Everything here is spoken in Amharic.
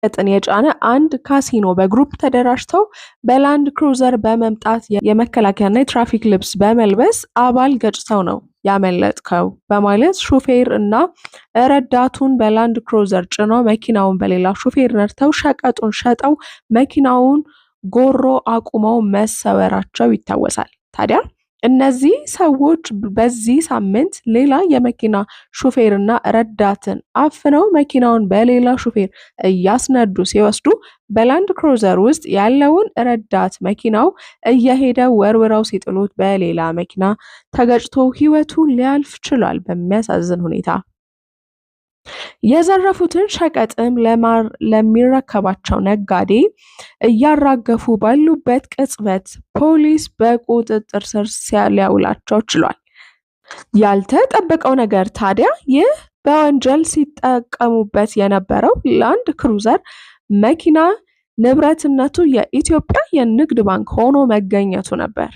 ሸቀጥን የጫነ አንድ ካሲኖ በ group ተደራጅተው በላንድ ክሩዘር በመምጣት የመከላከያና የትራፊክ ልብስ በመልበስ አባል ገጭተው ነው ያመለጥከው በማለት ሹፌር እና ረዳቱን በላንድ ክሩዘር ጭነው መኪናውን በሌላ ሹፌር ነድተው ሸቀጡን ሸጠው መኪናውን ጎሮ አቁመው መሰወራቸው ይታወሳል። ታዲያ እነዚህ ሰዎች በዚህ ሳምንት ሌላ የመኪና ሹፌርና ረዳትን አፍነው መኪናውን በሌላ ሹፌር እያስነዱ ሲወስዱ በላንድ ክሩዘር ውስጥ ያለውን ረዳት መኪናው እየሄደ ወርውረው ሲጥሉት በሌላ መኪና ተገጭቶ ሕይወቱ ሊያልፍ ችሏል። በሚያሳዝን ሁኔታ የዘረፉትን ሸቀጥም ለሚረከባቸው ነጋዴ እያራገፉ ባሉበት ቅጽበት ፖሊስ በቁጥጥር ስር ሊያውላቸው ችሏል። ያልተጠበቀው ነገር ታዲያ ይህ በወንጀል ሲጠቀሙበት የነበረው ላንድ ክሩዘር መኪና ንብረትነቱ የኢትዮጵያ የንግድ ባንክ ሆኖ መገኘቱ ነበር።